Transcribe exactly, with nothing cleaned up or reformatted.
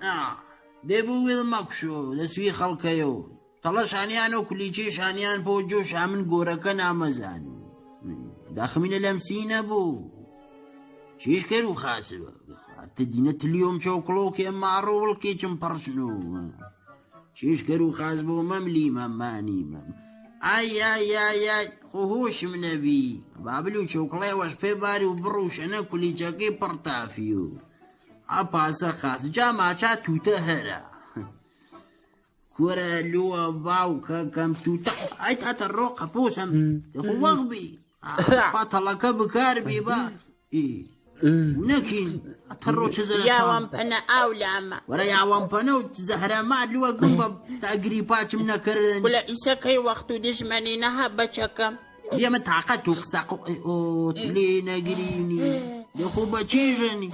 نا، دي بو ويل ماكشو، دي سوي خلقيو. تلا شانيانو كليتشي شانيان بوجو شامن غوركا نامزانو. داخمين لمسينا بو. شيش كرو خاسبا. تدينا تليوم شوكلو كي مارو والكيتشن برشنو. شيش كرو خاسبو مملي مماني مم. آي، آي، آي، آي. خوهوش من بي. بابلو شوكلي وش في باري وبروش أنا كليتشاكي برتافيو. أباسا خاس جامعة توتا هرا. Kura lua wau ka kam tuta. Ai, tata roka pusam. Ko wagbi. Patala ka bukar biba. I. Nakin. Ataro chizara. Yawan pana aulama. Wara yawan pana zahra ma lua gumba. Tagri pachim na karan. Kula isa kai waktu dishmani na haba chakam. Ia ma taka tuk sako. O tlina grini. De huba chirani.